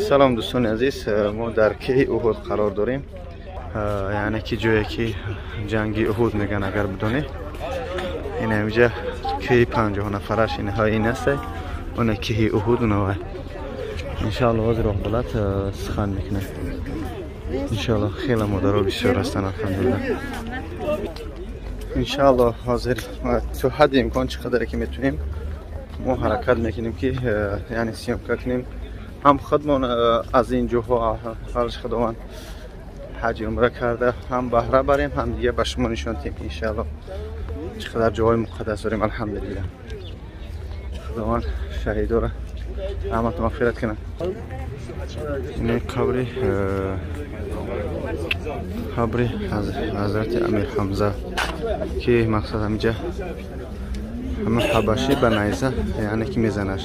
Салом дӯстони азиз, мо дар кӯҳи Уҳуд қарор дорем, яъне ки ҷое ки ҷанги Уҳуд меган, агар бидонед. Ин ҳамиҷа кӯҳи 50 нафараш инҳо ин аст, она кӯҳи Уҳуд унава. Иншааллоҳ ҳозир роҳбалад сухан мекунад. Иншааллоҳ хеле модаро бисёр ҳастанд, алҳамдулиллаҳ. Иншааллоҳ ҳозир то ҳадди имкон чӣ қадаре ки метавонем мо ҳаракат мекунем ки яъне съёмка кунем, ҳам худмон аз ин ҷоҳо ҳалш худованд ҳаҷи умра карда ҳам баҳра барем, ҳам дига ба шумо нишон диҳем иншааллоҳ чӣ қадар ҷоҳои муқаддас дорем, алҳамдулиллаҳ. Худованд шаҳидора раҳмату мағфират кунад. Ин қабри ҳазрати Амир Ҳамза ки мақсад ҳамиҷа ҳама ҳабашӣ ба найза яъне ки мезанаш.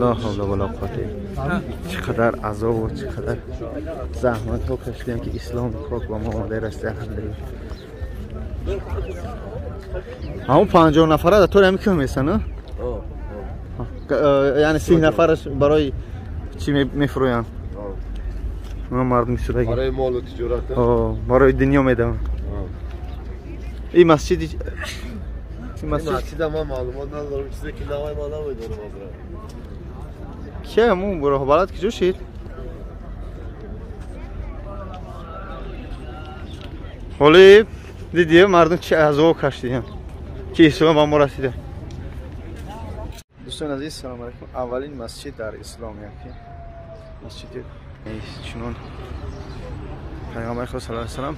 Ла ҳавла вала қуввата. Чӣ қадар азобу чӣ қадар заҳматҳо кашидем ки ислом пок ба мо омада расид, алҳамдулиллаҳ. Ҳамон 50 нафара дар тори ҳамин кӯҳ месан, яъне 30 нафараш барои чӣ мефурӯянд? Мардум шудаги барои молу тиҷорат, барои дунё медаванд. Ин масҷиди масҷида ман маълумот надорам, чизе ки навай ман намедонам. Азра ки ҳамун роҳбалад куҷо шид? Ҳоли дидӣ мардум чӣ азоб кашиданд ки ислом ба мо расида. Дӯстони азиз, салом алайкум. Аввалин масҷид дар ислом яки масҷиди чунон пайғамбари Худо саллаллоҳу алайҳи васаллам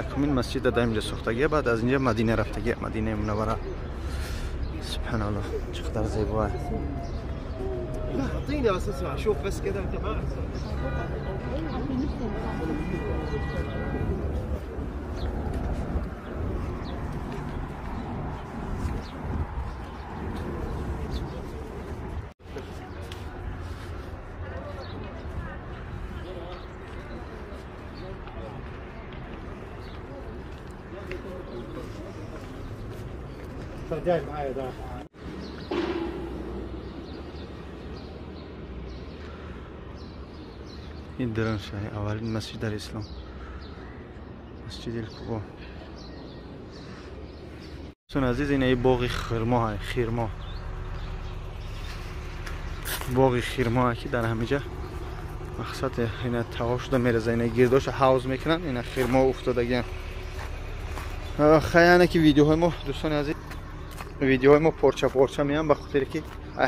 якумин масҷид дар инҷа сохтагия, баъд аз инҷа Мадина рафтагия, Мадинаи Мунаввара. Субҳаналлоҳ, чӣ қадар зебо аст. اعطيني بس اسمع شوف بس كده انت ما ин дарун шаҳри аввалин масҷид дар ислом, масҷиди Қубо. Дӯстони азиз, ин боғи хирмо, хирмо, боғи хирмо ки дар ҳамиҷа мақсад ина таво шуда мереза, ина гирдоша ҳавз мекунанд, ина хирмо уфтодагиан. Хаяне ки видеоҳои мо, дӯстони азиз, видеоҳои мо порча порча меян, ба хотире ки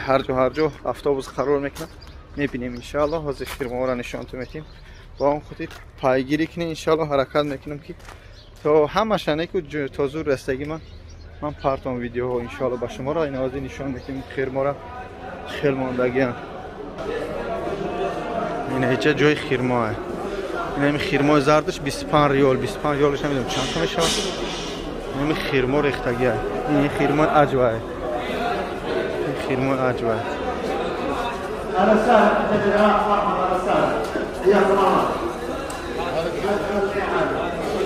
ҳар ҷо ҳар ҷо автобус қарор мекунад. Мебинем иншааллоҳ, ҳозир хирмоҳоро нишонтон метиҳем. Ба он хотир пайгирӣ кунем иншааллоҳ, ҳаракат мекунем ки то ҳамаша не ку то зур растагӣ ман партом видеоҳо иншааллоҳ ба шуморо. Ин ҳозир нишон метиҳем хирморо, хел мондагиан. Ин ҳеҷа ҷои хирмоа. Ин ҳами хирмои зардаш 25 риёл, 25 риёлш намедонам чанд сом мешавад. Ин ҳами хирмо рехтагиа. Ин хирмои аҷва. Ин хирмои аҷва.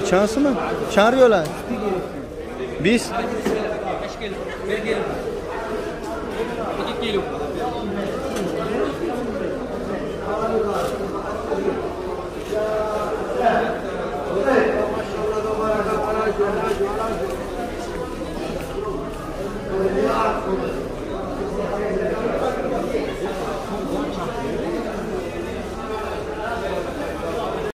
Чанд сом? Чанд риёл аст? 20?